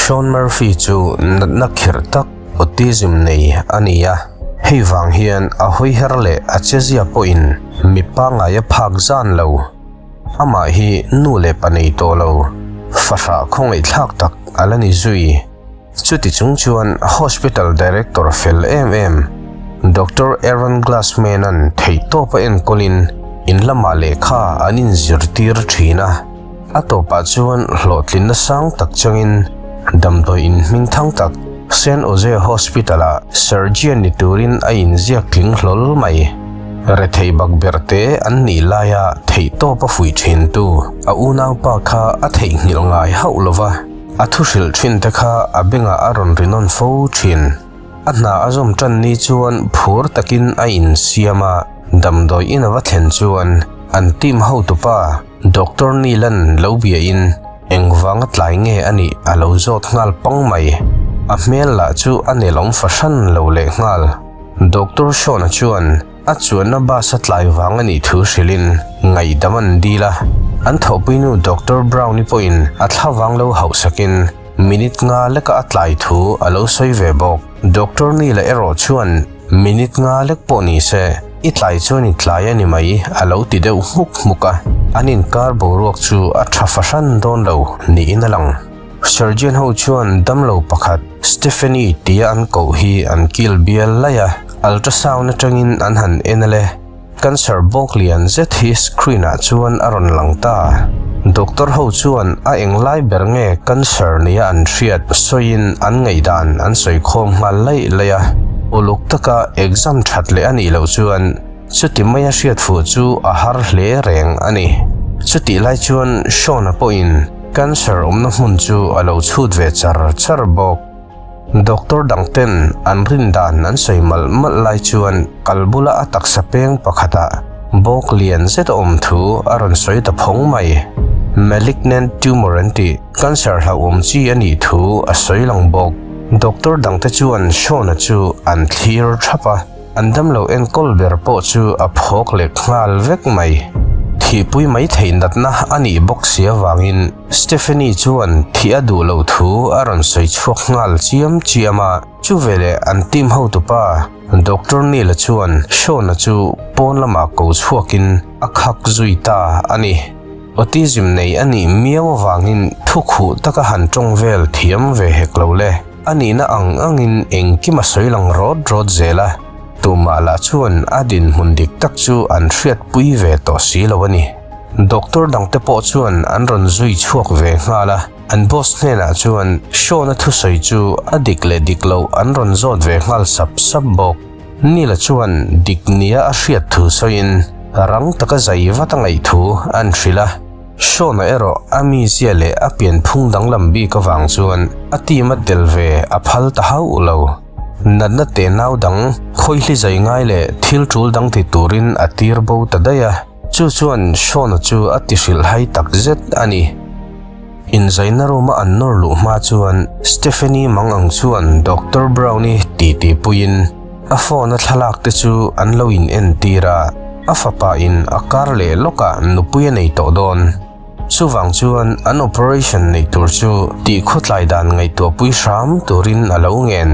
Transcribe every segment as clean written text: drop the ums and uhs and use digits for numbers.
Sean Murphy chu natna khirh tak, autism nei a ni a. Hei vang hian a hawiher leh a chezia pawhin mi pangngai a phak zan lo. Amah hi nu leh pa nei tawh lo, fahrah khawngaihthlak tak a la ni zui. Chuti chung chuan Hospital Director fel em em Doctor Aaron Glassman-a'n theihtawp a enkawlin in lamah lehkha an inzirtir thin a. A tawpah chuan hlawhtlinna sang tak changin damdawi in hmingthang tak San Jose Hospital-ah surgeon ni turin a inziak tling hlawl mai. Rethei bakberh te an nih laia theihtawp a fuih thintu a unaupa kha a theihnghilh ngai hauh lova. A thu hrilh thin te kha a bengah a rawn ri nawn fo thin. A hna a zawm tan ni chuan phur takin a insiam a, damdawi in a va thlen chuan an team hotupa Doctor Neil-a'n lo biain engvanga tlai nge a nih a lo zawt nghal pang mai. A hmel lah chu a nelawm fahran lo leh nghal. Doctor Sean-a chuan A chuanna bus a tlai vang a nih thu hrilhin ngaihdam an dil a, an thawhpuinu Doctor Brown-i pawhin a thla vang lo hauhsakin minute nga leka a tlai thu a lo sawi ve bawk. Doctor Neil-a erawh chuan minute nga lek pawh ni se, i tlai chuan i tlai a ni mai a lo ti deuh hmuk hmuk a, an inkar boruak chu a tha fahran dawn lo niin a lang. Surgeon ho chuan damlo pakhat Stephanie tia an koh hi an kil bial laih a, ultrasound atangin an han en a le. Cancer bawk lian zet hi screen ah chuan a rawn lang ta. Doctor ho chuan a englai ber nge cancer nia an hriat sawiin an ngaihdan an sawi khawm nghal laih laih a. Uluk taka exam that leh a nih loh chuan chuti maia hriat fuh chu a har hle reng a ni. Chutih lai chuan Sean-a pawhin Cancer awmna hmun chu a lo chhut ve char char bawk. Doctor dang ten an rin dan an sawi malh malh lai chuan kal bula a taksa peng pakhatah bawk lian zet a awm thu a rawn sawi ta phawng mai. Malignant tumor an tih cancer hlauhawm chi a nih thu a sawi lang bawk. Doctor dangte chuan Sean-a chu an thlir thap a. An damlo enkawl ber pawh chu a phawk leh nghal vek mai. Thihpui mai theih natna a nih bawk si avangin Stephanie chuan thih a duh loh thu a rawn sawi chhuak nghal chiam chiam a. Chuveleh an team hotupa Doctor Neil-a chuan Sean-a chu pawn lamah ko chhuakin a khak zui ta a ni. Autism nei a nih miau avangin thu khuh taka han tawng vel thiam ve hek lo le. A nihna ang angin engkim a sawi lang rawt rawt zel a, tumah lah chuan a dinhmun dik tak chu an hriatpui ve tawh si lo a ni. Doctor dangte pawh chuan an rawn zui chhuak ve nghal a, an boss hnenah chuan Sean-a thusawi chu a dik leh dik loh an rawn zawt ve nghal sap sap bawk. Neil-a chuan dik nia a hriat thu sawiin rang taka zai vat a ngaih thu an hrilh a. Sean-a erawh a mizia leh a pianphung danglam bik avang chuan a team a tel ve a phal ta hauh lo. Natna te nau dang khawihli zai ngai leh thil tul dang ti turin a tir bo ta daih a, chu chuan Sean-a chu a ti hrilhhai tak zet a ni. Inzaina room-a an nawr luh hma chuan Stephanie mang ang chuan Doctor Brown-i titi puiin a phone-a thlalak te chu an lo in entir a, a fapa in a kar leh lawkah nupui a nei tawh dawn. Chuvang chuan an operation neih tur chu tih khawtlai dan ngaihtuahpui hram turin a lo ngen.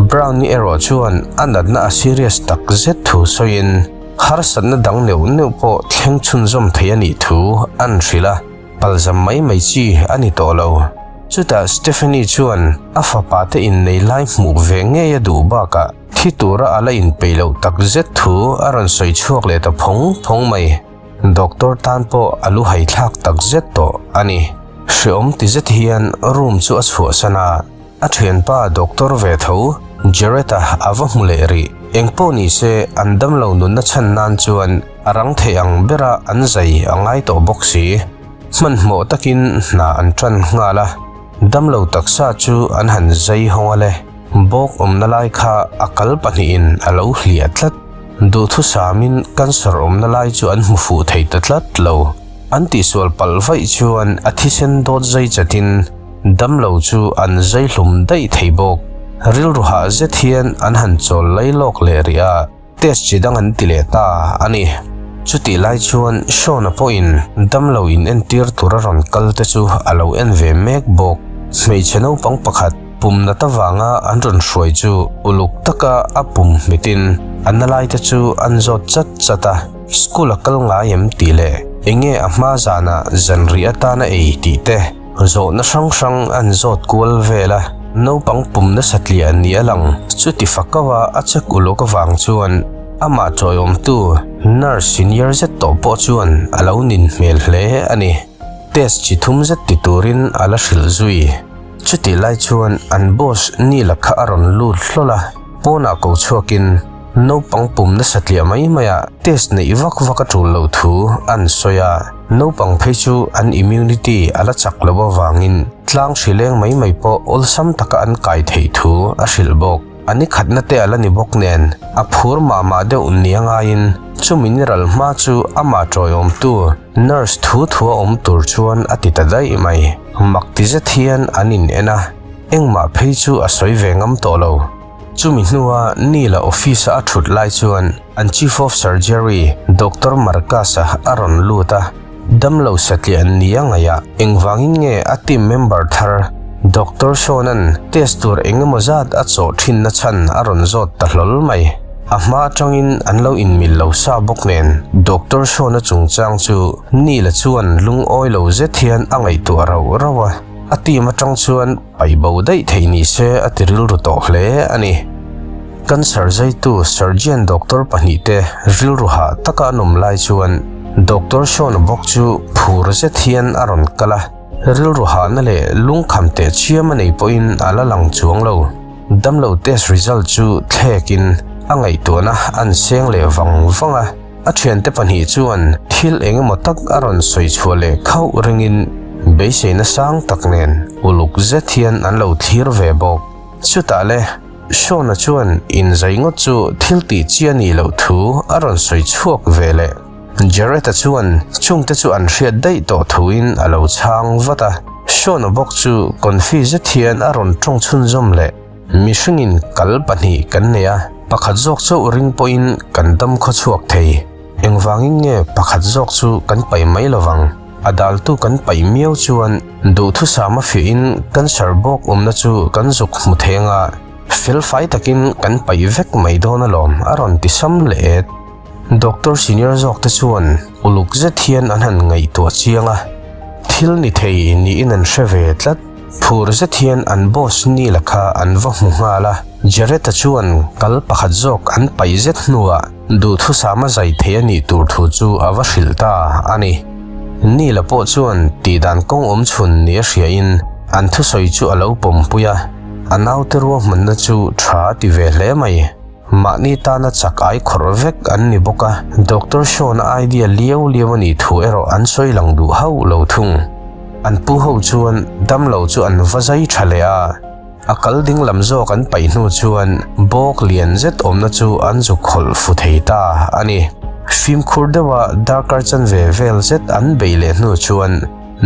Brown-i erawh chuan a natna a serious tak zet thu sawiin harsatna dang neuh neuh pawh thleng chhunzawm thei a nih thu an hrilh a. Palzam mai mai chi a ni tawh lo. Chutah Stephanie chuan a fapa te innei lai hmuh ve ngei a duh bakah thi tura a la inpeih loh tak zet thu a rawn sawi chhuak leh ta phawng phawng mai. Doctor tan pawh a lu haithlak tak zet tawh a ni. Hreawm ti zet hian room chu a chhuahsan a. A thianpa doctor ve tho, Jared-a a va hmu leh rih. Engpawh ni se, an damlo nunna chhan nan chuan a rang thei ang bera an zai a ngai tawh bawk si. Hmanhmawh takin hna an tan nghal a, damlo taksa chu an han zai hawng a le. Bawk awmna lai kha a kal pahnihin a lo hliah tlat. Duhthusamin cancer awmna lai chu an hmu fuh thei ta tlat lo. An tihsual palh vaih chuan a thisen dawt zai chatin Damlo chu an zai hlum daih thei bawk. Rilru hah zet hian an han chawl lai lawk leh rih a, test chi dang an ti leh ta a ni. Chutih lai chuan Sean-a pawhin damlo in entir tur a rawn kal te chu a lo en ve mek bawk. Hmeichhe naupang pakhat pum nat avanga an rawn hruai chu uluk taka a pum hmitin a na laite chu an zawt chat chat a, school a kal ngai em tih leh enge a hma zanah zanrih atana ei tih te zawhna hrang hrang an zawt kual vel a, naupang pum nasa tliah ni a lang chuti fakaua a check uluk avang chuan amah tawiawmtu nurse senior zet tawh pawh chuan a lo nin hmel hle a ni. Test chi thum zet ti turin a la hrilh zui. Chutih lai chuan an boss Neil-a kha a rawn lut hlawl a, pawnah ko chhuakin naupang pum nasa tliah mai maiah test neih vak vak a tul loh thu an sawi a, naupang phei chu an immunity a la chak loh avangin tlang hri leng mai mai pawh awlsam taka an kai theih thu a hrilh bawk. A ni khatna te a la ni bawk nen, a phur mah mah deuh nia ngaiin chumi ni ral hma chu amah tawiawmtu nurse thu thua awm tur chuan a ti ta daih mai. Mak ti zet hian an in en a, engmah phei chu a sawi ve ngam tawh lo. Chumi hnua Neil-a office-a a thut lai chuan an chief of surgery Doctor Marcus-a a rawn lut a. Damlo satliah an ni a ngaih a, engvangin nge a team member thar Doctor Sean-a'n test tur eng emaw zat a chawh thinna chhan a rawn zawt ta hlawl mai. A hma atangin an lo inmil lo sa bawk nen Doctor Sean-a chungchang chu Neil-a chuan lungawi lo zet hian a ngaihtuah rauh rauh a, a team atang chuan paih bo daih theih ni se a ti rilru tawh hle a ni. Cancer zaitu surgeon doctor pahnihte rilru hah taka an awm lai chuan Doctor Sean bawk chu phur zet hian a rawn kal a, rilru hahna leh lungkham teh chiam a nei pawhin a la lang chuang lo. Damlo test result chu thlekin a ngaihtuahna an seng leh vang vang a, a thiante pahnih chuan thil eng emaw tak a rawn sawi chhuah leh khauh ringin beiseina sang tak nen uluk zet hian an lo thlir ve bawk. Chutah le, Sean-a chuan inzai ngawt chu thil tih chi a nih loh thu a rawn sawi chhuak ve leh. Jared-a chuan chungte chu an hriat daih tawh thuin a lo chhang vat a. Sean-a bawk chu confi zet hian a rawn tawng chhunzawm leh. Mihringin kal pahnih kan nei a, pakhat zawk chauh ring pawhin kan dam khaw chhuak thei. Engvangin nge pakhat zawk chu kan paih mai lovang? A daltu kan paih miau chuan duhthusam a fiahin cancer bawk awmna chu kan zuk hmu thei anga felfai takin kan paih vek mai dawn alawm a rawn ti sam leh et. Doctor senior zawk te chuan uluk zet hian an han ngaihtuah chiang a, thil ni thei niin an hre ve tlat. Phur zet hian an boss Neil-a kha an va hmu nghal a, Jared-a chuan kal pakhat zawk an paih zet hnuah Duhthusama zai thei a nih tur thu chu a va hrilh ta a ni. Neil-a pawh chuan tihdan kawng awm chhun ni a hriain an thusawi chu a lo pawmpui a, a naute ruahmanna chu tha a ti ve hle mai. Mahni tana chak ai khawrh vek an ni bawk a, Doctor Sean-a idea liau liau a nih thu erawh an sawi lang duh hauh lo thung. An pu ho chuan damlo chu an va zai tha leh a. A kal ding lam zawk an paih hnu chuan bawk lian zet awmna chu an zuk khawlh fu thei ta a ni. Fimkhur deuha darkar chanve vel zet an beih leh hnu chuan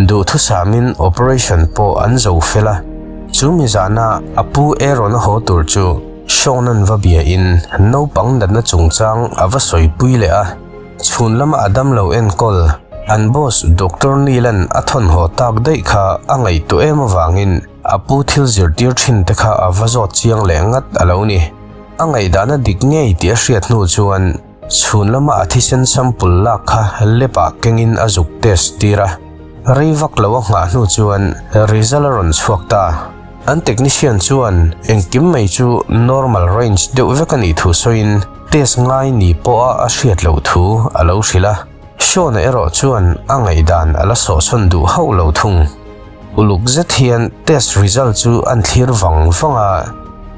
duhthusamin operation pawh an zo fel a. Chu mi zana a pu Aaron-a haw tur chu Sean-a'n va biain naupang natna chungchang a va sawipui leh a. Chhun lama a damlo enkawl an boss Doctor Neil-a'n a thawnhaw tak daih kha a ngaihtuah em avangin A pu thil zirtir thin te kha a va zawt chiang leh ngat a lo ni. A ngaihdahna dik ngei tih a hriat hnu chuan chhun lama a thisen sample lak kha lab ah kengin a zuk test tir a. Rei vak lo a nghah hnu chuan result a rawn chhuak ta. An technician chuan engkim mai chu normal range deuh vek a nih thu sawiin test ngai ni pawha a hriat loh thu a lo hrilh a. Sean-a erawh chuan a ngaihdan a la sawhsawn duh hauh lo thung. Uluk zet hian test result chu an thlir vang vang a,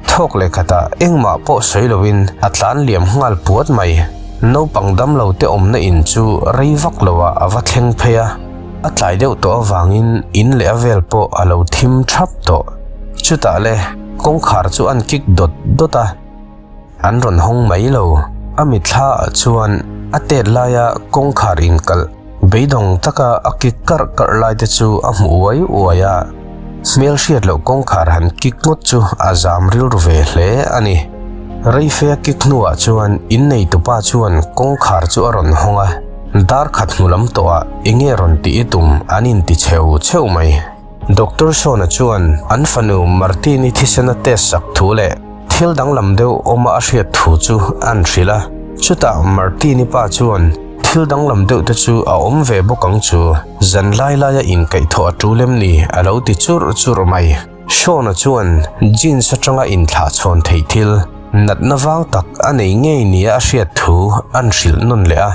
thawk leh khatah engmah pawh sawi loin a tlan liam nghal puat mai. Naupang damlo te awmna in chu rei vak loah a va thleng phei a, a tlai deuh tawh avangin in leh a vel pawh a lo thim thap tawh. Chutah le, kawngkhar chu an kik dawt dawt a. An rawn hawng mai lo. A mitthla ah chuan a tet laia kawngkhar inkalh beidawng taka a kik karh karh lai te chu a hmu uai uai a. Hmel hriat loh kawngkhar han kik ngawt chu a zam rilru ve hle a ni. Reife a kik hnuah chuan inneitupa chuan kawngkhar chu a rawn hawng a, dar khat hnu lam tawhah enge rawn tih i tum an inti cheu cheu mai. Doctor Shawn-a chuan an fanu Martin-i thisen a test sak thu leh thil danglam deuh awma a hriat thu chu an hrilh a. Chutah Martin-i pa chuan thil danglam deuh te chu a awm ve bawk ang chu, zan lai laia inkaihthawh a tul em ni a lo ti churh churh mai. Shawn-a chuan jeans atanga inthlahchhawn theih thil natna vang tak a nei ngei nia a hriat thu an hrilh nawn leh a.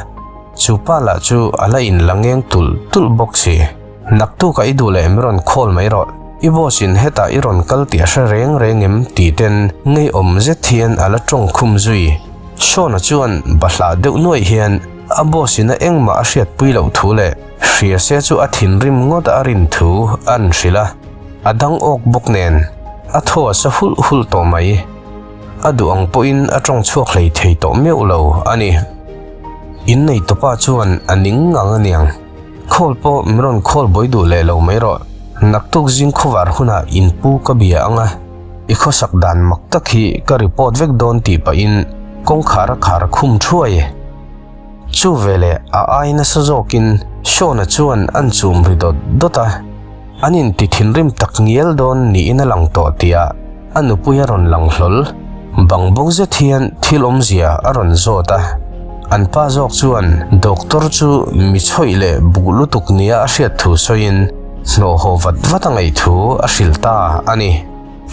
Chu pa lah chu a la inla ngeng tulh tulh bawk si. Naktukah i duh leh mi rawn call mai rawh. I boss in hetah i rawn kal tih a hre reng reng em tih ten ngeiawm zet hian a la tawng khum zui. Shawn-a chuan bahlah deuh nuaih hian a boss in a engmah a hriatpui loh thu leh hria se chu a thinrim ngawt a rin thu an hrilh a. A dang awk bawk nen a thaw a sa hulh hulh tawh mai. A duh ang pawhin a tawng chhuak hlei thei tawh meuh lo a ni. Innei tawpa chuan a ning ngang aniang. Khawl pawh min rawn khawl buai duh leh lo mai rawh. Naktuk zing khawvar hunah in pu ka bia ang a, i khawsak dan mak tak hi ka report vek dawn tih pahin kawngkhar a khar khum thuai. Chu veleh a ai nasa zawkin Shawn-a chuan an chum ri dawt dawt a, an inti thinrim tak ngial dawn niin a lang tawh tihah a nupui a rawn lang hlawl. Bang bo zet hian thil awmzia a rawn zawt a, an pa zawk chuan doctor chu mi chhawih leh buh lutuk nia a hriat thu sawiin hnawh haw vat vat a ngaih thu a hrilh ta a ni.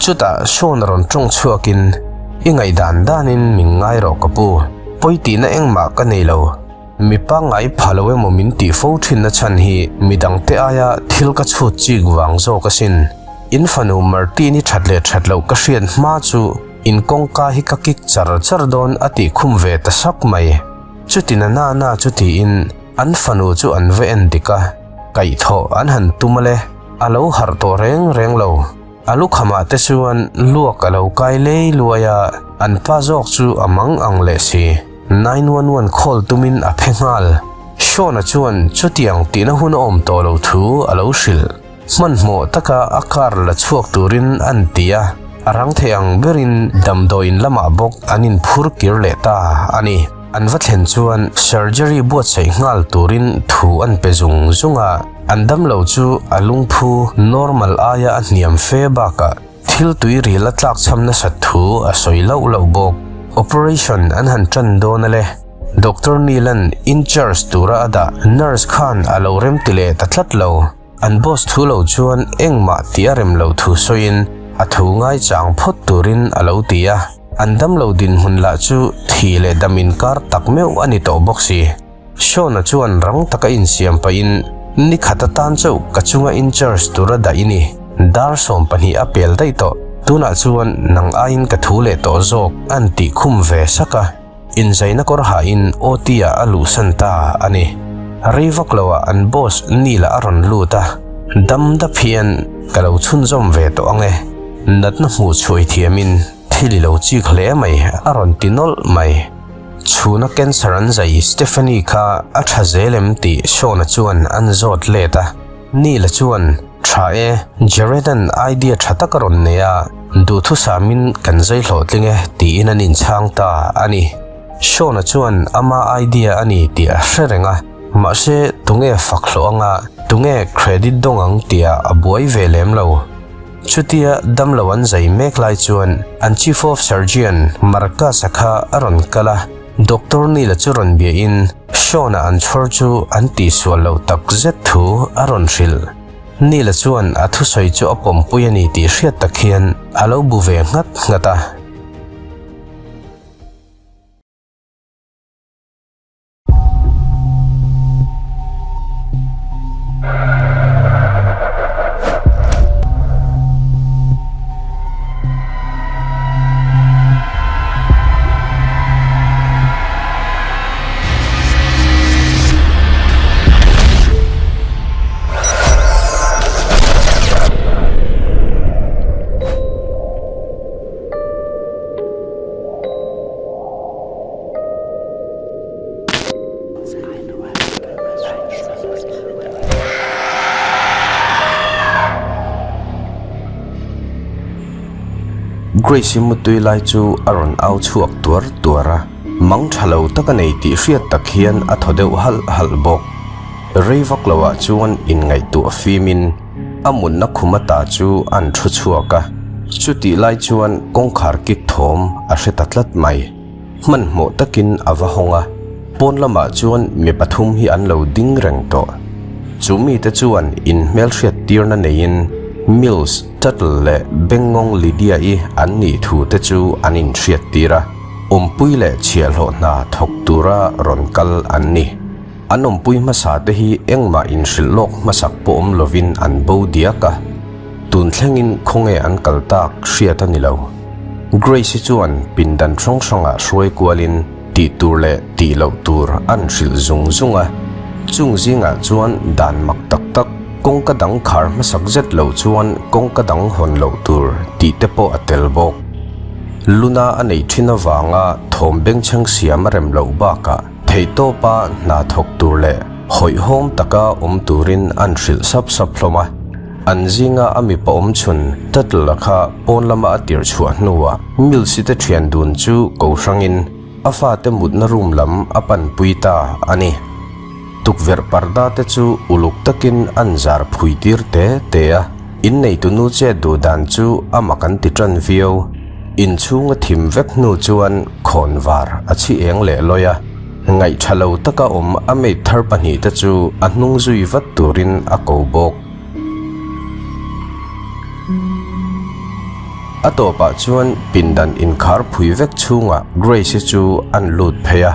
Chutah Shawn a rawn tawng chhuakin, I ngaihdan danin min ngai rawh ka pu, pawi tihna engmah ka nei lo. Mi pangngai pha lo emaw min tih fo thinna chhan hi midangte aia thil ka chhut chik vang zawk asin. In fanu Martin-i that leh that loh ka hriat hma chu in kawngka hi ka kik char char dawn a tih khum ve ta sak mai. Chuti na na na chu tiin an fanu chu an va en dik a, kaihthawh an han tum ale, a lo harh tawh reng reng lo. A lukhamah te chuan luak a lo kai lei luai a, an pa zawk chu a mang ang leh si. 911 call tumin a phe nghal. Shawn-a chuan chutiang tihna hun a awm tawh lo thu a lo hrilh. Hmanhmawh taka a car la chhuak turin an ti a, a rang thei ang berin damdawiin lamah bawk an inphur kir leh ta a ni. An va thlen chuan surgery buatsaih nghal turin thu an pe zung zung a, an damlo chu a lungphu normal aia a hniam fe bakah, Thil tui ril a tlakchham nasat thu a sawi loh loh bawk. Operation an han tan dawn a le. Doctor Neil-a'n in charge tura a dah nurse khan a lo remti leh ta tlat lo. An boss thu lo chuan engmah tih a rem loh thu sawiin a thu ngaichang phawt turin a lo ti a. An damlo dinhmun lah chu thi leh dam inkar tak meuh a ni tawh bawk si. Shawn-a chuan rang taka insiam pahin, Ni khat atan chauh ka chunga in charge tura dah i ni. Dar 12 a pel daih tawh. Tunah chuan nang aiin ka thu leh tawh zawk an tih khum ve sak a. Inzaina kawr hahin OT-ah a luhsan ta a ni. Rei vak loah an boss Neil-a a rawn lut a, Dam dap hian ka lo chhunzawm ve tawh ang e. Natna hmuh chhuai thiamin thil i lo chik hle mai a rawn ti nawlh mai. Chhuna cancer an zai Stephanie kha a tha zel em tih Shawn-a chuan an zawt let a. Neil-a chuan, Tha e, Jared-a'n idea tha tak a rawn nei a, duhthusamin kan zai hlawhtling e tiin an inchhang ta a ni. Shawn-a chuan ama idea a ni tih a hre reng a, mahse tunge fak hlawh anga tunge credit dawng ang tihah a buai ve lem lo. Chutia damlo an zai mek lai chuan an Chief of Surgeon Marcus-a kha a rawn kal a, Doctor Neil-a chu rawn biahin Shawn-a an chhawr chu an tihsual loh tak zet thu a rawn hrilh. Neil-a chuan a thusawi chu a pawmpui a ni tih hriat tak hian a lo bu ve nghat nghat a. Grace-i mutui lai chu a rawn au chhuak tuar tuar a, mang tha lo tak a nei tih hriat tak hian a thaw deuh halh halh bawk. Rei vak loah chuan inngaihtuah fimin. A mutna khum ata chu an thu chhuak a, chutih lai chuan kawngkhar kik thawm a hre ta tlat mai. Hmanhmawh takin a va hawng a, pawn lamah chuan mi pathum hi an lo ding reng tawh. Chu mite chuan inhmelhriat tirna neiin Mills, Tuttle leh Bengngawng Lydia-i an nih thu te chu an inhriat tir a, awmpui leh chhiahhlawh hna thawk tura rawn kal an ni. An awmpui hmasa te hi engmah inhrilh lawk hmasak pawh awm lovin an bo diak a, tun thlengin khawnge an kal tak hriat a ni lo. Grace-i chuan pindan hrang hrangah hruai kualin tih tur leh tih loh tur an hrilh zung zung a, chung zingah chuan dan mak tak tak, kawngka dang khar hmasak zet loh chuan kawngka dang hawn loh tur tih te pawh a tel bawk. Luna a neih thin avanga thawm bengchheng siam a rem loh bakah, Theihtawpa hna thawk tur leh hawihhawm taka awm turin an hrilh sap sap hlawm a. An zinga a mipa awm chhun Tuttle-a kha pawn lama a tirh chhuah hnuah Mills-i te thian dun chu ko hrangin a fate mutna room lam a panpui ta a ni. Tukverh parda te chu uluk takin an zar phui tir te te a, inneitunu chet duh dan chu a mak an ti tan viau. Inchhung a thim vek hnu chuan khawnvar a chhi eng leh lawi a, ngaihtha lo taka awm a maid thar pahnihte chu a hnung zui vat turin a ko bawk. A tawpah chuan pindan inkhar phui vek chhungah Grace-i chu an lut phei a,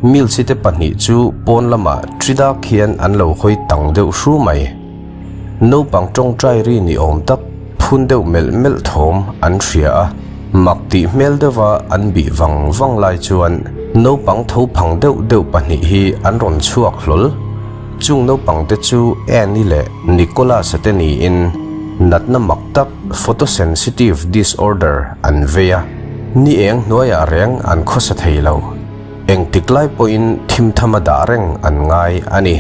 Mills-i te pahnih chu pawn lamah ṭi dak hian an lo hawi tang deuh hru mai. Naupang tawngtai ri ni awm tak phun deuh melh melh thawm an hria a, mak tih hmel deuha an bih vang vang lai chuan naupang tho phang deuh deuh pahnih hi an rawn chhuak hlawl. Chung naupang te chu Annie leh Nicholas-a te niin natna mak tak photosensitive disorder an vei a, ni eng hnuaiah reng an khawsa thei lo. Engtik lai pawhin thimthama dah reng an ngai a ni.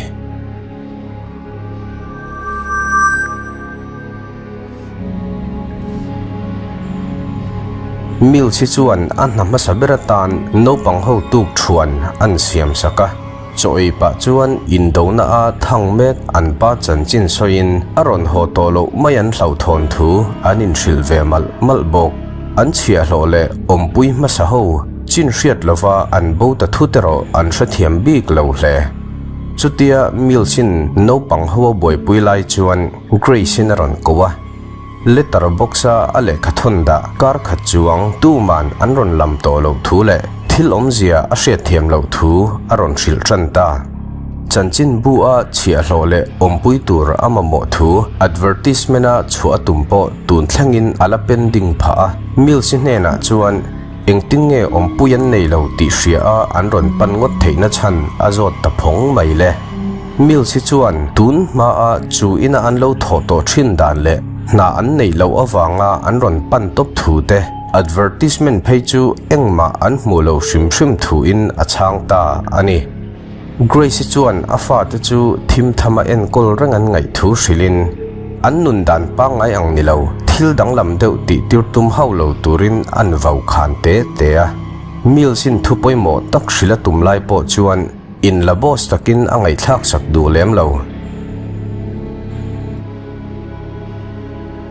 Mills hi chuan a hna hmasa ber atan naupang ho tuk thuan an siam sak a, chaw ei pah chuan indona a thang mek an pa chanchin sawiin a rawn haw tawh loh mai an hlauhthawn thu an inhrilh ve malh malh bawk. An chhiahhlawh leh awmpui hmasa ho chin hriat lova an bo ta thut erawh an hrethiam bik lo hle. Chutia Mills-in naupang ho a buaipui lai chuan Grace-in a rawn ko a. Letter box-a a lehkha thawn dah kar khat chuang tuman an rawn lam tawh loh thu leh thil awmzia a hriatthiam loh thu a rawn hrilh tan ta. Chanchinbu a chhiahhlawh leh awmpui tur a mamawh thu advertisement-a chhuah a tum pawh tun thlengin a la pending phah a. Mills-i hnenah chuan Engtin nge awmpui an nei lo tih hria a an rawn pan ngawt theihna chhan a zawt ta phawng mai le. Mills hi chuan tun hmaa chu ina an lo thawh tawh thin dan leh hna an neih loh avanga an rawn pan tawp thu te, advertisement phei chu engmah an hmuh lo hrim hrim thuin a chhang ta a ni. Grace-i chuan a fate chu thim thama enkawl reng an ngaih thu hrilhin, an nun dan pangngai ang ni lo, thil danglam deuh tih tir tum hauh lo turin an vau khan te te a. Mills-in thu pawimawh tak hrilh a tum lai pawh chuan in la boss takin a ngaihthlak sak duh lem lo.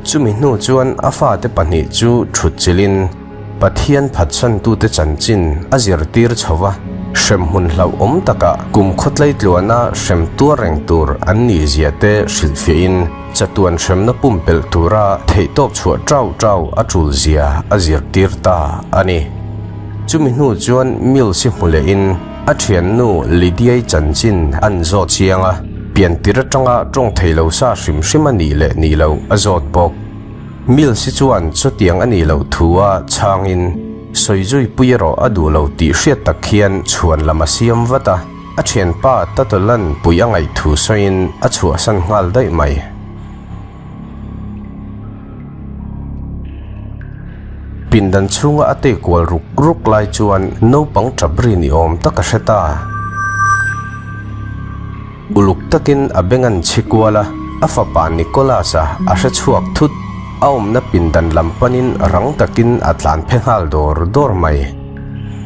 Chumi hnu chuan a fate pahnih chu thut chilhin, Pathian phatsantute chanchin a zirtir chho va, hremhmun hlauhawm takah kum khawtlei tluana hrem tuar reng tur an nih zia te hrilhfiahin chatuan hremna pumpelh tura theihtawp chhuah ṭau ṭau a ṭul zia a zirtir ta a ni. Chumi hnu chuan Mills-i hmu lehin a ṭhiannu Lydia-i chanchin an zawt chiang a, piantir aṭanga ṭawng thei lo sa hrim hrim a nih leh nih loh a zawt bawk. Mills hi chuan chutiang a nih loh thu a chhangin sawi zui pui erawh a duh lo tih hriat tak hian chhuan lam a siam vat a, a thianpa Tatolan pui a ngaih thu sawiin a chhuahsan nghal daih mai. Pindan chhunga a tei kual ruk ruk lai chuan naupang tap ri ni awm tak a hre ta. Uluk takin a beng an chhi kual a, a fapa Nicholas-a a hre chhuak thut. A awmna pindan lam panin rang takin a tlan phe nghal dawr dawr mai.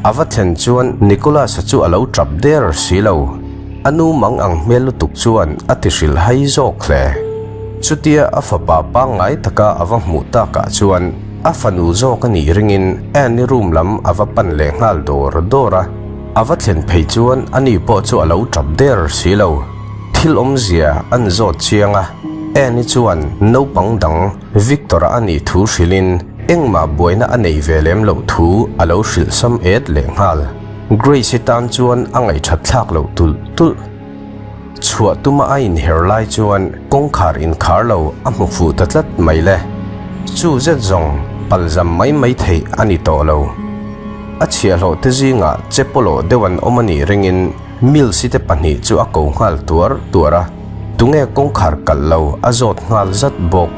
A va thlen chuan Nicholas-a chu a lo tap der si lo. A nu mang ang hmel lutuk chuan a ti hrilh hai zawk hle. Chutia a fapa pangngai taka a va hmuh takah chuan a fanu zawk a nih ringin Anne-i room lam a va pan leh nghal dawr dawr a. A va thlen phei chuan ani pawh chu a lo tap der si lo. Thil awmzia an zawt chiang a, Anne-i chuan naupang dang Victor-a a nih thu hrilhin engmah buaina a nei ve lem loh thu a lo hrilh sam et leh nghal. Grace-i tan chuan a ngaihṭhat thlak loh tulh tulh. Chhuah tuma a inher lai chuan kawngkhar inkhar lo a hmu fuh ta tlat mai le. Chu zet zawng palzam mai mai theih a ni tawh lo. A chhiahhlawh te zingah che pawlawh deuh an awm a nih ringin Mills-i te pahnih chu a ko nghal tuar tuar a, tunge kawngkhar kalh lo a zawt nghal zat bawk.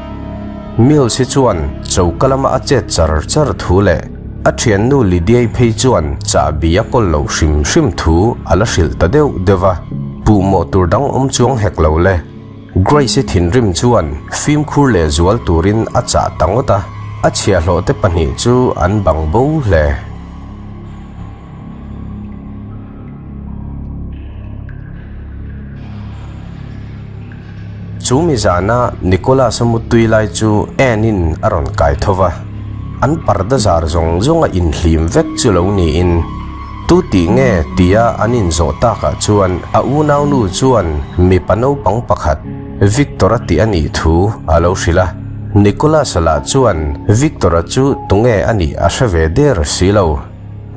Mills-i chuan choka lama a chet char char thu leh a thiannu Lydia-i phei chuan chahbi a kawl loh hrim hrim thu a la hrilh ta deuh deuh a, puhmawh tur dang awm chuang hek lo le. Grace-i thinrim chuan fimkhur leh zual turin a chah ta ngawt a, a chhiahhlawh te pahnih chu an bang bo hle. Chu mi zana Nicholas-a mutui lai chu Anne-in a rawn kai tho va, an parda zar zawng zawnga inhlim vek chu lo niin, Tu tih nge? tia an inzawh takah chuan a unaunu chuan mipa naupang pakhat Victor-a tih a nih thu a lo hrilh a. Nicholas-a lah chuan Victor-a chu tunge a nih a hre ve der si lo.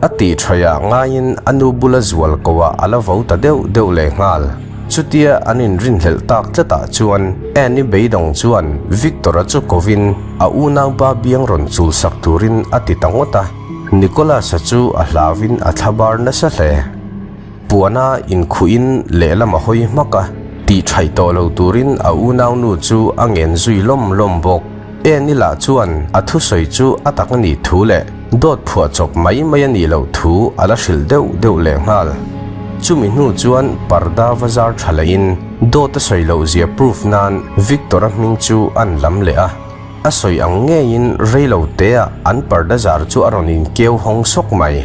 A tih ṭhaiah ngaiin a nu bula zual koah a la vo ta deuh deuh leh nghal. Chutia an inrinhlelh tak tlatah chuan Annie beidawng chuan Victor-a chu kovin a unaupa biang rawn chulsak turin a ti ta ngawt a. Nicholas-a chu a hlauvin a thlabar nasa hle. Puana inkhuhin lehlam a hawi hmak a, tih ṭhaih tawh lo turin a unaunu chu a ngen zui lawm lawm bawk. Annie lah chuan a thusawi chu a tak a nih thu leh dawt phuah chawp mai mai a nih loh thu a la hrilh deuh deuh leh nghal. Chumi hnu chuan parda va zar tha lehin dawt a sawi loh zia proof nan Victor-a hming chu an lam leh a. A sawi ang ngeiin reilo teah an parda zar chu a rawn inkeu hawng sawk mai.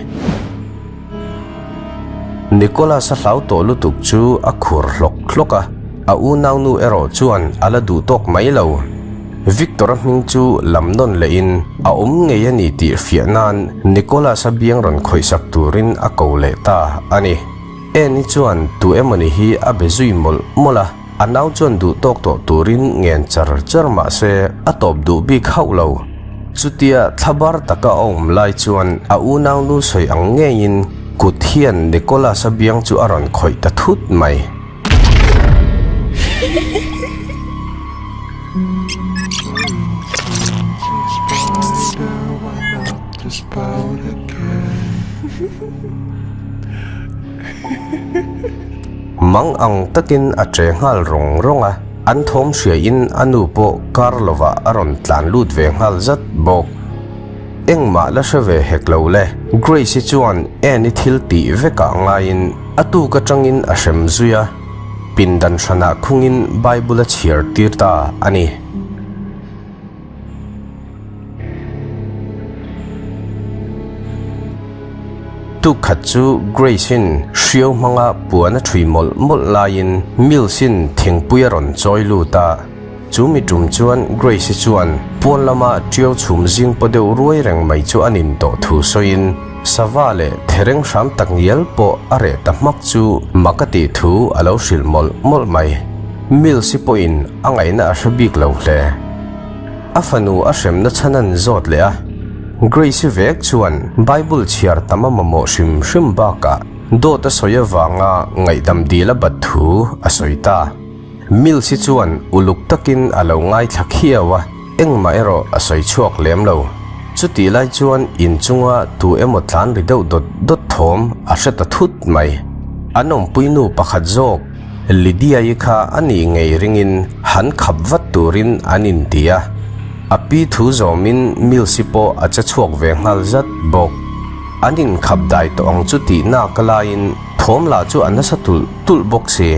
Nicholas-a hlau tawh lutuk chu a khur hlawk hlawk a, a unaunu erawh chuan a la duh tawk mai lo. Victor-a hming chu lam nawn lehin a awm ngei a ni tih fiah nan Nicholas-a biang rawn khawihsak turin a ko leh ta a ni. Annie chuan tu emawni hi a be zui mawlh mawlh a, a nau chuan duh tawk tawh turin ngen char char mah se a tawp duh bik hauh lo. Chutia thlabar taka a awm lai chuan a unaunu sawi ang ngeiin kut hian Nicholas-a biang chu a rawn khawih ta thut mai. Mang ang takin a che nghal rawng rawng a. An thawm hriain a nu pawh kar lovah a rawn tlan lut ve nghal zat bawk. Engmah la hre ve hek lo le, Grace-i chuan Anne-i thil tih vekah ngaiin a tuk atangin a hrem zui a, pindan hranah khungin Bible a chhiar tir ta a ni. Tuk khat chu Grace-in hriau hmanga puan a ṭhui mawlh mawlh laiin Mills-in thingpui a rawn chawi lut a. Chu mi ṭum chuan Grace-i chuan puan lama ṭiau chhum zing paw deuh ruai reng mai chu a nin tawh thu sawiin sava leh thereng hram tak ngial pawh a reh ta hmak chu mak a tih thu a lo hrilh mawlh mawlh mai. Mills-i pawhin a ngaihna a hre bik lo hle. A fanu a hremna chhan an zawt leh a, Grace-i vek chuan Bible chhiar tam a mamawh hrim hrim bakah dawt a sawi avanga ngaihdam dil a bat thu a sawi ta. Mills-i chuan uluk takin a lo ngaithla khiau a, engmah erawh a sawi chhuak lem lo. Chutih lai chuan inchunga tu emaw tlan ri deuh dawt dawt thawm a hre ta thut mai. An awmpui nu pakhat zawk Lydia-i kha a nih ngei ringin han khap vat turin an inti a, a pi thu zawmin Mills-i pawh a che chhuak ve nghal zat bawk. An inkhap dai tawh ang chu tih nak laiin thawm lah chu a nasa tulh tulh bawk si.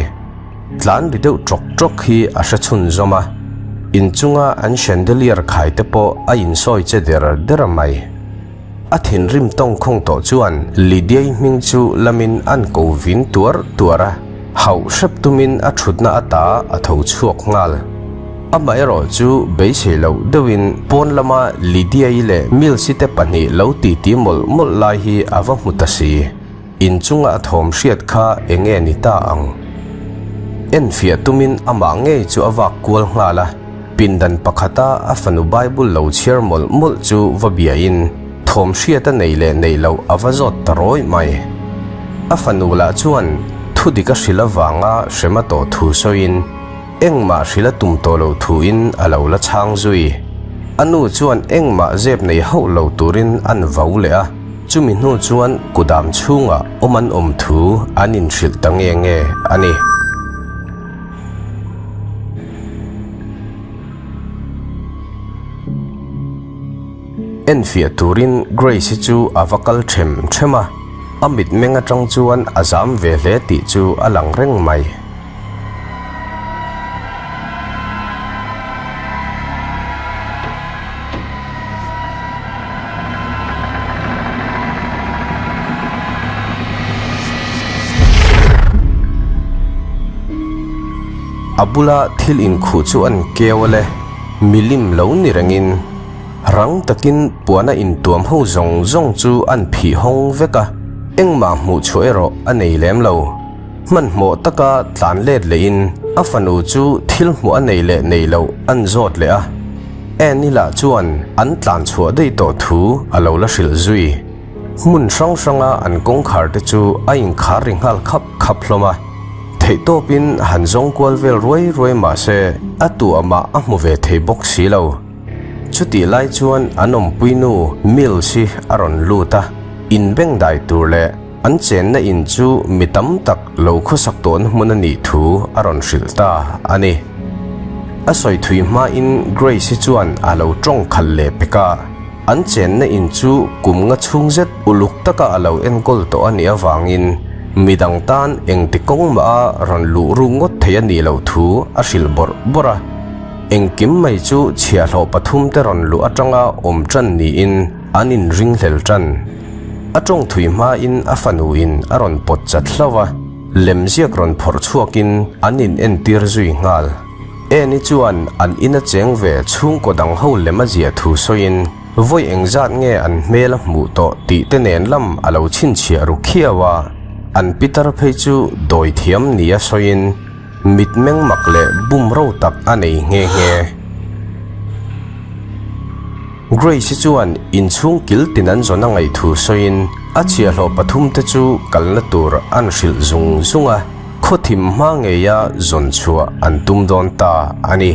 Tlan ri deuh ṭawk ṭawk hi a hre chhun zawm a, inchunga an chandelier khai te pawh a insawi che der der mai. A thinrim tawngkhawng tawh chuan Lydia-i hming chu lamin an ko vin tuar tuar a, hauh hrep tumin a thutna ata a tho chhuak nghal. Amaherawhchu beisei loh deuhin pawn lama Lydia-i leh Mills-i te pahnih lo titi mawlh mawlh lai hi a va hmu ta si. Inchunga a thawm hriat kha eng nge ni ta ang? Enfiah tumin amah ngei chu a vak kual nghal a, pindan pakhata a fanu Bible lo chhiar mawlh mawlh chu va biain thawm hriat a nei leh neih loh a va zawt ta rawih mai. A fanu lah chuan thudik a hrilh avanga hrem a tawh thu sawiin, Engmah hrilh a tum tawh loh thuin a lo la chhang zui. A nu chuan engmah zep nei hauh lo turin an vau leh a, chumi hnu chuan kudam chhungah awm an awm thu an inhrilh ta nge nge a ni. Enfiah turin Grace-i chu a va kal them them a, a mitmeng atang chuan a zam ve hle tih chu a lang reng mai. A bula thil inkhuh chu an keu a le, milim lo ni rengin rang takin puana intuam ho zawng zawng chu an phih hawng vek a, engmah hmuh chhuah erawh a nei lem lo. Hmanhmawh taka tlan let lehin a fanu chu thil hmuh a nei leh nei loh an zawt leh a, Annie lah chuan an tlan chhuah daih tawh thu a lo la hrilh zui. Hmun hrang hranga an kawngkhar te chu a inkhar ri nghal khap khap hlawm a, theihtawpin han zawng kual vel ruai ruai mah se a tuahmah a hmu ve thei bawk si lo. Chutih lai chuan an awmpuinu Mills hi a rawn lut a, inbengdai tur leh An chenna in chu mi tam tak lo khawsak tawhna hmun a nih thu a rawn hrilh ta a ni. A sawi thui hmain Grace-i chuan a lo tawng khalh leh pek a, an chenna in chu kum nga chhung zet uluk taka a lo enkawl tawh a nih avangin midang tan engti kawng mah a rawn luh ruk ngawt thei a nih loh thu a hrilh bawrh bawrh a. Engkim mai chu chhiahhlawh pathumte rawn luh atanga awm tan niin an inringhlel tan. A tawng thui hmain a fanuin a rawn pawt chat hlauh a, lemziak rawn phawrh chhuakin an in entir zui nghal. Annie chuan an ina cheng ve chhungkaw dang ho lem a ziah thu sawiin vawi engzat nge an hmel a hmuh tawh tih te nen lam a lo chhinchhiah ru khiau a, an pitar phei chu dawi thiam nia sawiin mitmeng mak leh bumro tak a nei nghe nghe. Grace-i chuan inchhung kil tin an zawn a ngaih thu sawiin a chhiahhlawh pathumte chu kalna tur an hrilh zung zung a, khawthim hma ngeia zawn chhuah an tum dawn ta a ni.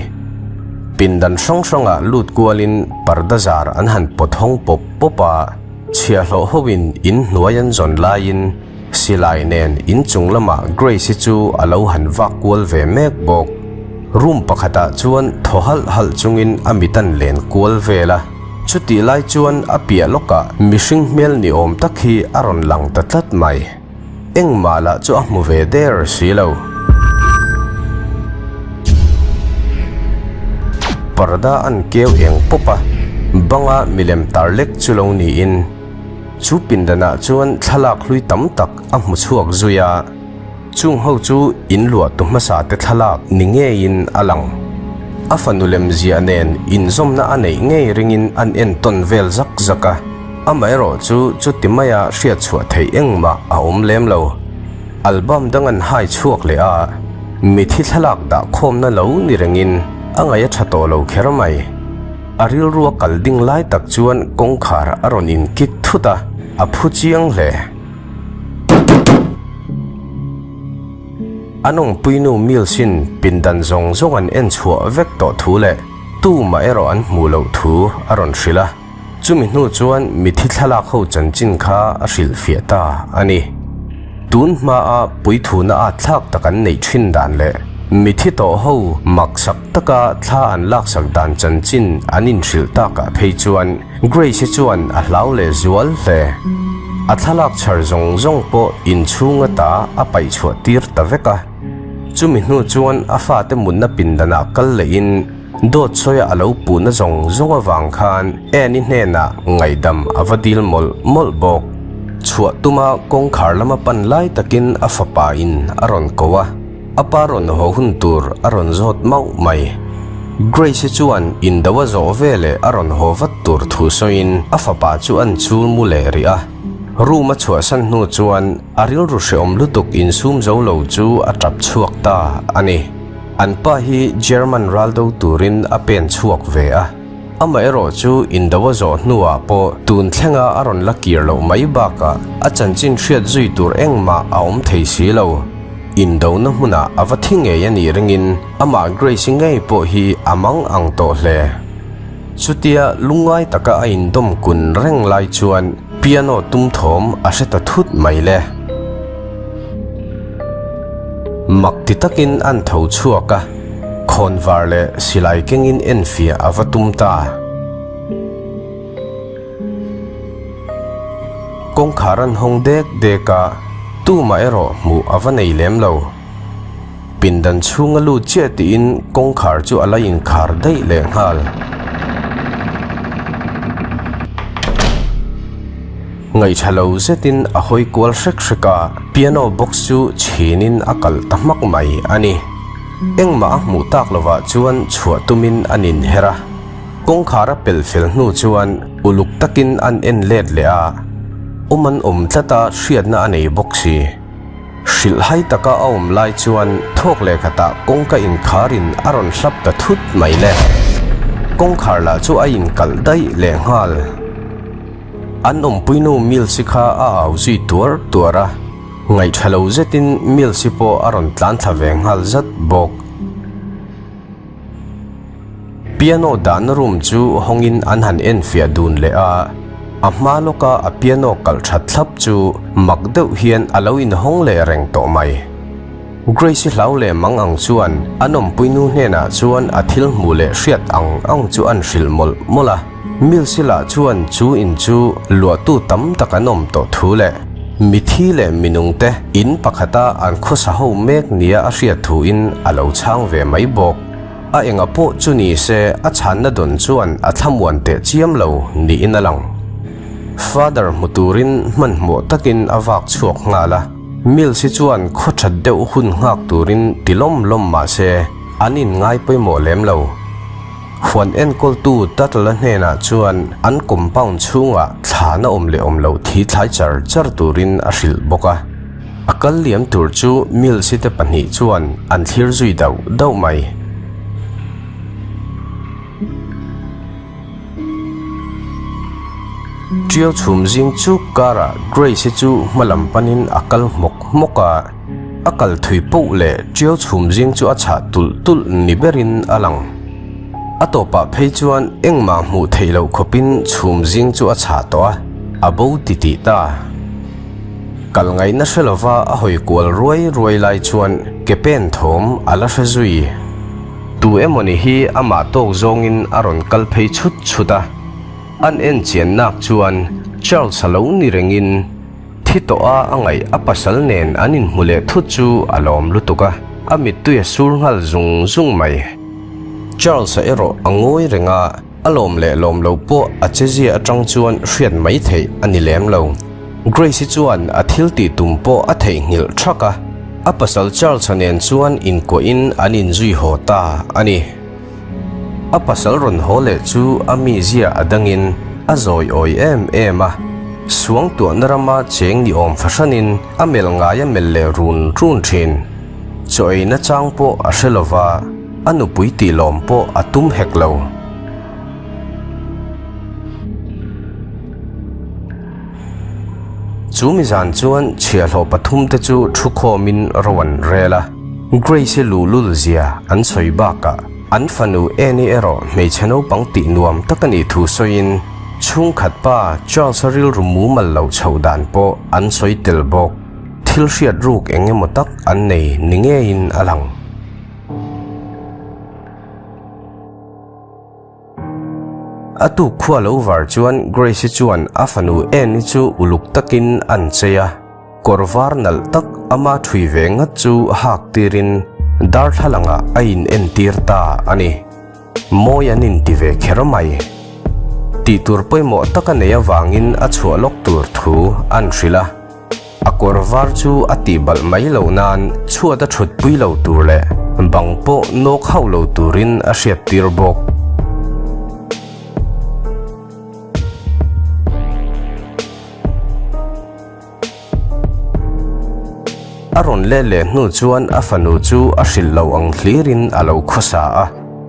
Pindan hrang hrangah lut kualin parda zar an han pawt hawng pawp pawp a, chhiahhlawh hoin inhnuai an zawn laiin Silai nen inchung lamah Grace-i chu a lo han vak kual ve mek bawk. Room pakhatah chuan thaw halh halh chungin a mit an len kual vel a. Chutih lai chuan a piah lawkah mihring hmel ni awm tak hi a rawn lang ta tlat mai. Engmah lah chu a hmu ve der si lo. Parda an keu eng pawp a, banga milem tar lek chu lo niin. Chu pindanah chuan thlalak hlui tam tak a hmu chhuak zui a, chung ho chu in luah tu hmasa te thlalak ni ngeiin a lang. A fanu lem ziah nen inzawmna a neih ngei ringin an entawn vel zak zak a, amaherawh chu chuti maia hriat chhuah theih engmah a awm lem lo. Album dang an hai chhuak leh a, mithi thlalak dah khawmna lo ni rengin a ngaih a tha tawh lo kher mai. A rilrua kal ding lai tak chuan kawngkhar a rawn inkik thut a, a phu chiang hle. A nawngpuinu Mills-in pindan zawng zawng an en chhuah vek tawh thu leh tumah erawh an hmuh loh thu a rawn hrilh a. Chumi hnu chuan mithi thlalak ho chanchin kha a hrilhfiah ta a ni. Tun hmaa puithuna at thlak tak an neih thin dan leh mithi tawh ho maksak taka thla an laksak dan chanchin an inhrilh takah phei chuan Grace-i chuan a hlau leh zual hle. A thlalak chhar zawng zawng pawh inchhung ata a paih chhuah tir ta vek a. Chumi hnu chuan a fate mutna pindanah kal lehin Dawt sawia a lo puhna zawng zawng avang khan Annie hnenah ngaihdam a va dil mawlh mawlh bawk. Chhuah tuma kawngkhar lama pan lai takin a fapa in a rawn ko a, a pa rawn haw hun tur a rawn zawt mauh mai. Grace-i chuan indo a zawh veleh a rawn haw vat tur thu sawiin a fapa chu an chul mu leh rih a. Room a chhuahsan hnu chuan a rilru hrehawm lutuk insum zo lo chu a tap chhuak ta a ni. An pa hi German raldo turin a pen chhuak ve a. Amaherawh chu indo a zawh hnuah pawh tun thlenga a rawn la kir loh mai bakah a chanchin hriat zui tur engmah a awm thei si lo. Indona hmunah a va thi ngei a nih ringin amah Grace-i ngei pawh hi a mang ang tawh hle. Chutia lungngai taka a indawm kun reng lai chuan piano tum thawm a hre ta thut mai le. Mak ti takin an tho chhuak a, khawnvar leh silai kengin enfiah a va tum ta. Kawngkhar an hawng dek dek a, tumah erawh hmuh a va nei lem lo. Pindan chhunga lut chiah tiin kawngkhar chu a la inkhar daih leh nghal. Ngaihṭha lo zetin a hawi kual hrek hrek a, piano box chu chhinin a kalh ta hmak mai a ni. Engmah a hmuh tak lovah chuan chhuah tumin an inher a. Kawngkhar a pelh fel hnu chuan uluk takin an en let leh a, awm an awm tlat a hriatna a nei bawk si. Hrilhhai taka a awm lai chuan thawk leh khatah kawngka inkharin a rawn hlap ta thut mai le. Kawngkhar lah chu a inkalh daih leh nghal. An awmpuinu Mills-i kha a au zui tuar tuar a, ngaihṭha lo zetin Mills-i pawh a rawn tlan thla ve nghal zat bawk. Piano dahna room chu hawngin an han enfiah dun leh a, a hma lawka a piano kalh that thlap chu mak deuh hian a lo inhawng leh reng tawh mai. Grace-i hlau leh mang ang chuan an awmpuinu hnenah chuan a thil hmuh leh hriat ang ang chu an hrilh mawlh mawlh a. Mills-i lah chuan chu in chu luahtu tam tak an awm tawh thu leh mithi leh minungte in pakhata an khawsa ho mek nia a hriat thuin a lo chhang ve mai bawk. A enga pawh chu ni se a chhanna dawn chuan a thlamuan teh chiam lo niin a lang. Father hmu turin hmanhmawh takin a vak chhuak nghal a, Mills hi chuan khaw that deuh hun nghak turin ti lawm lawm mah se an inngai pawimawh lem lo. Huan enkawltu Tuttle-a hnenah chuan an compound chhungah thlana awm leh awm loh thi thlai char char turin a hrilh bawk a. A kal liam tur chu Mills-i te pahnih chuan an thlir zui dauh dauh mai. Ṭiau chhum zing chuk karah Grace-i chu hma lam panin a kal hmawk hmawk a, a kal thui poh leh ṭiau chhum zing chu a chhah tulh tulh ni berin a lang. A tawpah phei chuan engmah hmuh theih loh khawpin chhum zing chu a chhah tawh a, a bo titih ta. Kal ngaihna hre lova a hawi kual ruai ruai lai chuan ke pen thawm a la hre zui. Tu emawni hi amah tawk zawngin a rawn kal phei chhut chhut a, an en chian nak chuan Charles a lo ni rengin thi tawh a a ngaih a pasal nen an inhmu leh thut chu a lawm lutuk a, a mittui a sur nghal zung zung mai. Charles-a erawh a ngawi reng a. A lawm leh lawm lo pawh a chezia atang chuan hriat mai theih a ni lem lo. Grace-i chuan a thil tih tum pawh a theihnghilh thak a, a pasal Charles-a nen chuan inkuahin an inzui haw ta a ni. A pasal rawn haw leh chu a mizia a dangin a zawi awi em em a, suangtuahna rama cheng ni awm fahranin a melh ngai a melh leh run run thin. Chaw ei nachang pawh a hre lova. A nupui tih lawm pawh a tum hek lo. Chu mi zan chuan chhiahhlawh pathumte chu thu khawmin ro an rel a. Grace-i luhlul zia an sawi bakah an fanu Annie erawh hmeichhe naupang tih nuam tak a nih thu sawiin chhungkhat pa Charles-a rilru mumal lo chhoh dan pawh an sawi tel bawk. Thil hriat ruk eng emaw tak an nei ni ngeiin a lang. A tuk khua lo var chuan Grace-i chuan a fanu Anne-i chu uluk takin an chei a, kawr var nalh tak ama thui ve ngat chu hak tirin darthlalangah a in entir ta a ni. Mawi an inti ve kher mai. Tih tur pawimawh tak a nei avangin a chhuah lawk tur thu an hrilh a. A kawr var chu a tih balh mai loh nan chhuat a thut pui lo tur leh Bang pawh nawk hauh lo turin a hriattir bawk. A rawn let leh hnu chuan a fanu chu a hrilh lo ang hlirin a lo khawsa a,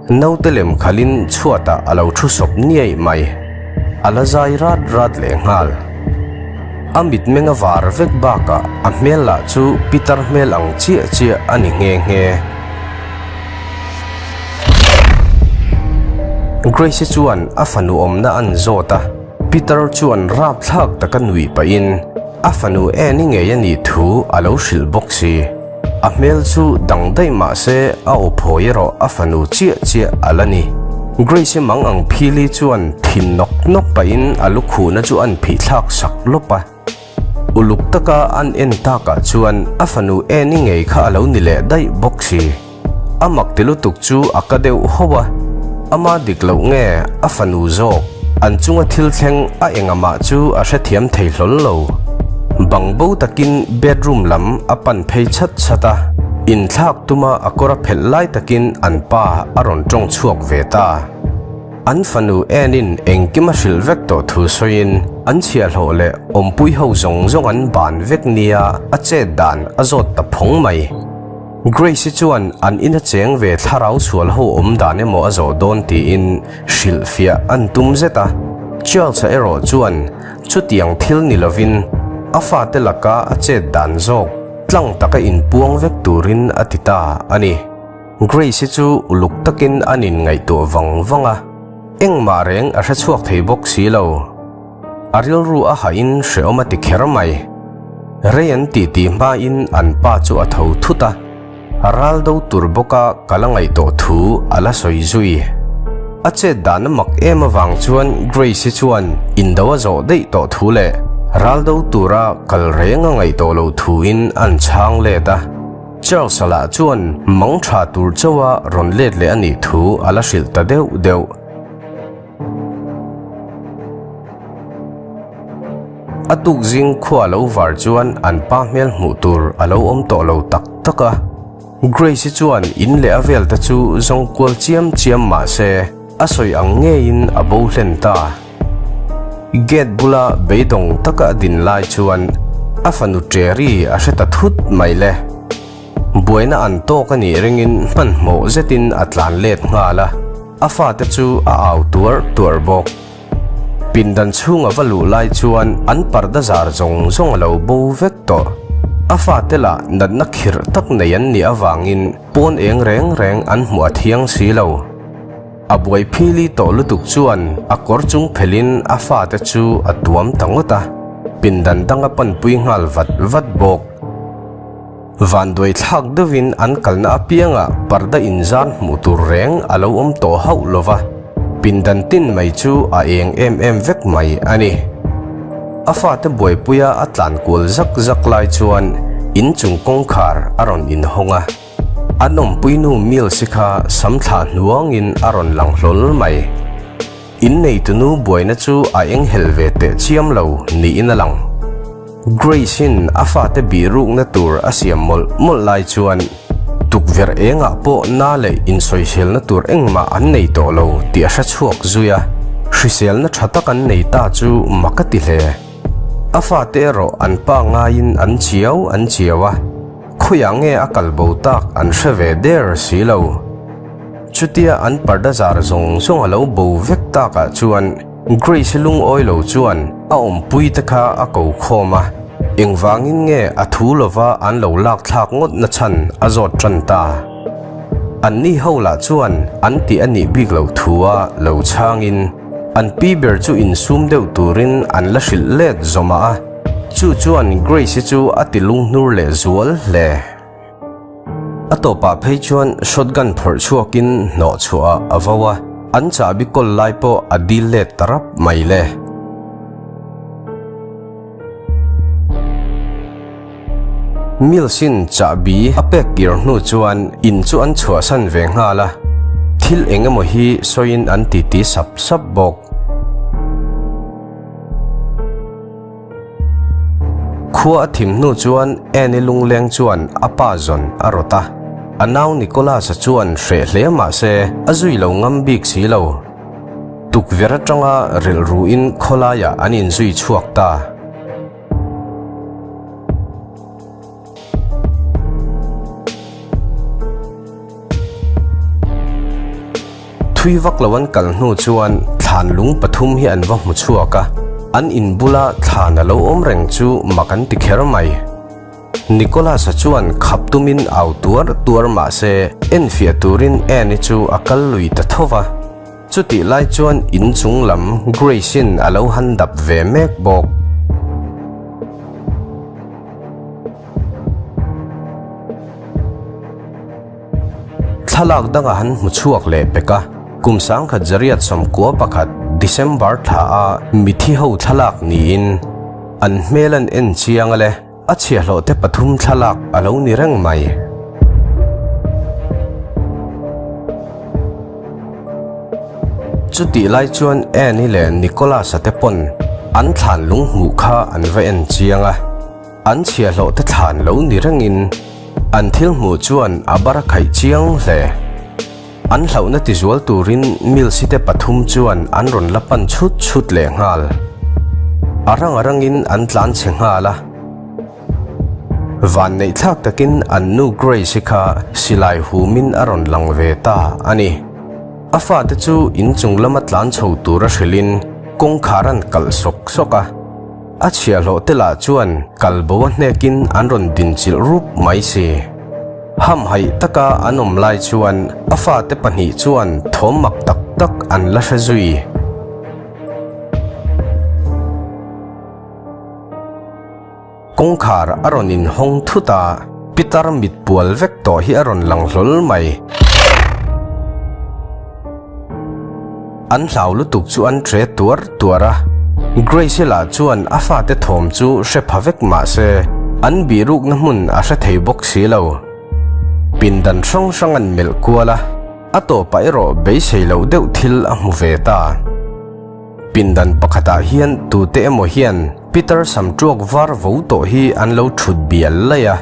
naute lem khalhin chhuatah a lo thu sawp niaih mai. A la zai rat rat leh nghal. A mitmeng a var vek bakah a hmel lah chu pitar hmel ang chiah chiah a ni nghe nghe. Grace-i chuan a fanu awmna an zawt a. Peter chuan rapthlak taka nuih pahin a fanu Annie ngei a nih thu a lo hrilh bawk si. A hmel chu dang daih mah se a aw phawi erawh a fanu chiah chiah a la ni. Grace-i mang ang phili chuan thin nawk nawk pahin a lukhuhna chu an phihthlak sak lawp a. Uluk taka an en takah chuan a fanu Annie ngei kha a lo ni leh daih bawk si. A mak ti lutuk chu a ka deuh ho a, ama dik loh nge a fanu zawk an chunga thil thleng a engamah chu a hrethiam thei hlawl lo. Bang bo takin bedroom lam a pan phei chhat chhat a, inthlak tuma a kawr a phelh lai takin an pa a rawn tawng chhuak ve ta. An fanu Anne-in engkim a hrilh vek tawh thu sawiin an chhiahhlawh leh awmpui ho zawng zawng an ban vek nia a chet dan a zawt ta phawng mai. Grace-i chuan an ina cheng ve thlarau sual ho awm dan emaw a zawh dawn tiin hrilhfiah an tum zet a. Charles-a erawh chuan chutiang thil ni lovin a fate laka a chet dan zawk tlang taka inpuang vek turin a ti ta a ni. Grace-i chu uluk takin an inngaihtuah vang vang a, engmah reng a hre chhuak thei bawk si lo. A rilru a hahin hrehawm a ti kher mai. Rei an tih tih hmain an pa chu a tho thut a, a ral do tur bawka ka la ngaihtuah thu a la sawi zui. A chet dan a mak em avang chuan Grace-i chuan indo a zawh daih tawh thu leh ral do tura kal reng a ngaihtuah lo thuin an chhang let a. Charles-a lah chuan mang tha tur chauha rawn let leh a nih thu a la hrilh ta deuh deuh. A tuk zing khua lo var chuan an pa hmel hmuh tur a lo awm tawh lo tak tak a. Grace-i chuan in leh a vel te chu zawng kual chiam chiam mah se a sawi ang ngeiin a bo hlen ta. Gate bula beidawng taka a din lai chuan a fanu Terry a hre ta thut mai le. Buaina an tawk a nih ringin hmanhmawh zetin a tlan let nghal a, a fate chu a au tuar tuar bawk. Pindan chhunga va luh lai chuan an parda zar zawng zawng a lo bo vek tawh. A fate lah natna khirh tak nei an nih avangin pawn eng reng reng an hmuh a thiang si lo. A buai phili tawh lutuk chuan a kawr chung phelhin a fate chu a tuam ta ngawt a, pindan dang a panpui nghal vat vat bawk. Vanduai thlak deuhin an kalna apiangah parda inzan hmuh tur reng a lo awm tawh hauh lo va, pindan tin mai chu a eng em em vek mai a ni. A fate buaipuia a tlan kual zak zak lai chuan inchung kawngkhar a rawn inhawng a, an awmpuinu Mills-i kha sam thlah hnuangin a rawn lang hlawl mai. Inneitunu buaina chu a enghelh ve teh chiam lo niin a lang. Grace-in a fate bihrukna tur a siam mawlh mawlh lai chuan tukverh engah pawh na leh insawiselna tur engmah an nei tawh lo tih a hre chhuak zui a, hriselna tha tak an nei ta chu mak a ti hle. A fate erawh an pa ngaiin an chiau an chiau a, khawiah nge a kal bo tak an hre ve der si lo. Chutia an parda zar zawng zawng a lo bo vek takah chuan Grace lungawi lo chuan a awmpui te kha a ko khawm a, engvangin nge a thu lova an lo lak thlak ngawt na chhan a zawt tan ta. Anni ho lah chuan an tih a nih bik loh thu a lo chhangin an pi ber chu insum deuh turin an la hrilh let zawmah a, chu chuan Grace-i chu a ti lunghnur leh zual hle. A tawpah phei chuan shotgun phawrh chhuakin hnawh chhuahah a vo a, an chahbi kawl lai pawh a dil let ta rap mai le. Mills-in chahbi a pek kir hnu chuan in chu an chhuahsan ve nghal a, thil eng emaw hi sawiin an titi sap sap bawk. Khua a thim hnu chuan Annie lungleng chuan a pa zawn a rawt a. A nau Nicholas-a chuan hreh hle mah se a zui lo ngam bik si lo. Tukverh atanga rilruin khawlaiah an inzui chhuak ta. Thui vak lo an kal hnu chuan thlan lung pathum hi an va hmu chhuak a, an in bula thlan a lo awm reng chu mak an ti kher mai. Nicholas-a chuan khap tumin au tuar tuar mah se enfiah turin Anne-i chu a kal lui ta tho va. Chutih lai chuan in chung lam Grace-in a lo han dap ve mek bawk. Thlalak danga han hmu chhuak leh pek a, kum sangkhat zariat 91 December thla a mithi ho thlalak niin an hmel an en chiang a le, a chhiahhlawh te pathum thlalak a lo ni reng mai. Chutih lai chuan Annie leh Nicholas-a te pawn an thlan lung hmuh kha an va en chiang a. An chhiahhlawh te thlan lo ni rengin an thil hmuh chuan a bar a khaih chiang hle. An hlauhna tizual turin Mills-i te pathum chuan an rawn la pan chhut chhut leh nghal. A rang a rangin an tlan chhe nghal a. Vanneih thlak takin an nu Grace-i kha silai humin a rawn lang ve ta a ni. A fate chu inchung lama tlan chho tura hrilhin kawngkhar an kalh sawk sawk a. A chhiahhlawh te lah chuan kal bo a hnekin an rawn dinchilh rup mai si. Hamhaih taka an awm lai chuan a fate pahnih chuan thawm mak tak tak an la hre zui. Kawngkhar a rawn inhawng thut a, pitar mit pual vek tawh hi a rawn lang hlawl mai. An hlau lutuk chu an tre tuar tuar a, Grace-i lah chuan a fate thawm chu hre pha vek mah se, an bihrukna hmun a hre thei bawk si lo. Pindan hrang hrang an melh kual a, a tawpah erawh beisei loh deuh thil a hmu ve ta. Pindan pakhatah hian tute emaw hian Peter Samṭuak var vo tawh hi an lo ṭhut bial laih a,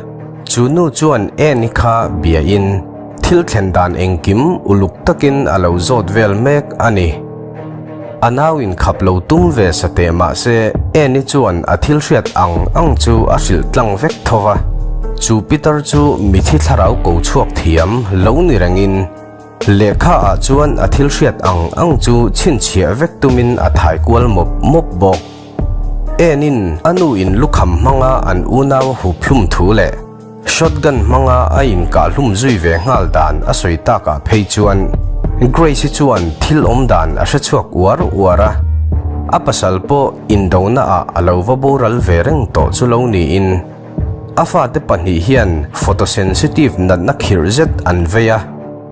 chu nu chuan Anne-i kha biain thil thlen dan engkim uluk takin a lo zawt vel mek a ni. A nau inkhap lo tum ve sa teh mah se Anne-i chuan a thil hriat ang ang chu a hrilh tlang vek tho va, chu Peter chu mithi thlarau ko chhuak thiam lo ni rengin, Lehkha ah chuan a thil hriat ang ang chu chhinchhiah vek tumin a thai kual mawp mawp bawk. Enin a nu in lukham hmanga an unau a hup hlum thu leh shotgun hmanga a inkah hlum zui ve nghal dan a sawi takah phei chuan Grace-i chuan thil awm dan a hre chhuak uar uar a, a pasal pawh indona ah a lo va boral ve reng tawh chu lo niin A fate pahnih hian photosensitive natna khirh zet an vei a,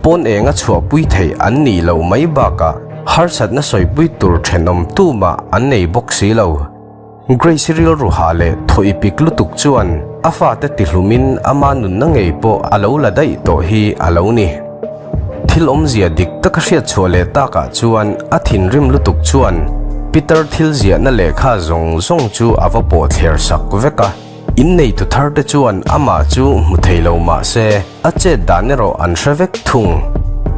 pawn enga chhuahpui theih an nih loh mai bakah harsatna sawipui tur thenawm tumah an nei bawk si lo. Grace rilru hah leh thaw ipik lutuk chuan a fate tihlumin ama nunna ngei pawh a lo la daih tawh hi a lo ni. Thil awmzia dik taka hriat chhuah leh takah chuan a thinrim lutuk chuan Peter thil ziahna lehkha zawng zawng chu a va pawh thler sak vek a. Inneitu thar te chuan amah chu hmu thei lo mah se a chet dan erawh an hre vek thung.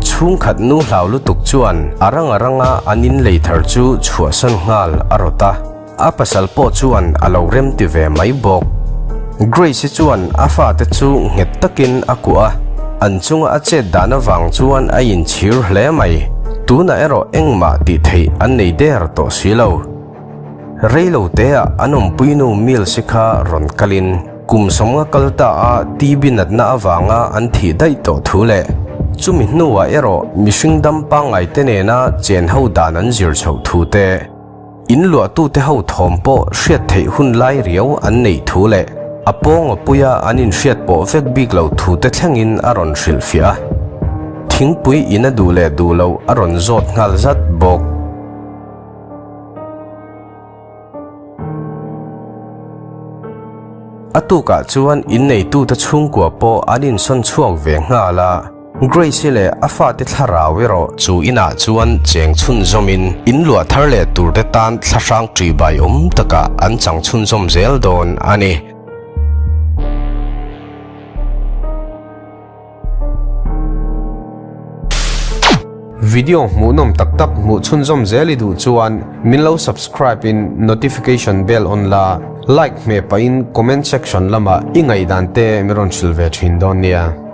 Chhungkhat nu hlau lutuk chuan a rang a ranga an inlei thar chu chhuahsan nghal a rawt a. A pasal pawh chuan a lo remti ve mai bawk. Grace-i chuan a fate chu nghet takin a kuah a, an chunga a chet dan avang chuan a inchhir hle mai. Tunah erawh engmah tih theih an nei der tawh si lo. Reilo teah an awmpuinu Mills-i kha rawn kalin kum sawmnga kal ta a TB natna avanga an thih daih tawh thu leh chumi hnuah erawh mihring dam pangngaite nena chen ho dan an zir chhoh thu te, In luahtute ho thawm pawh hriat theih hun lai riau an neih thu leh a pawng a puia an inhriat pawh vek bik lo thute thlengin a rawn hrilhfiah a. Thingpui in a duh leh duh loh a rawn zawt nghal zat bawk. A tukah chuan inneitute chhungkua pawh an insawn chhuak ve nghal a. Grace-i leh a fate thlarau erawh chu inah chuan cheng chhunzawmin in luah thar leh turte tan thlahrang ṭihbai awm takah an chang chhunzawm zel dawn a ni. Video hmuhnawm tak tak hmuh chhunzawm zel i duh chuan min lo subscribe in notification bell on la, like hmeh pahin comment section lamah i ngaihdan te min rawn hrilh ve thin dawn nia.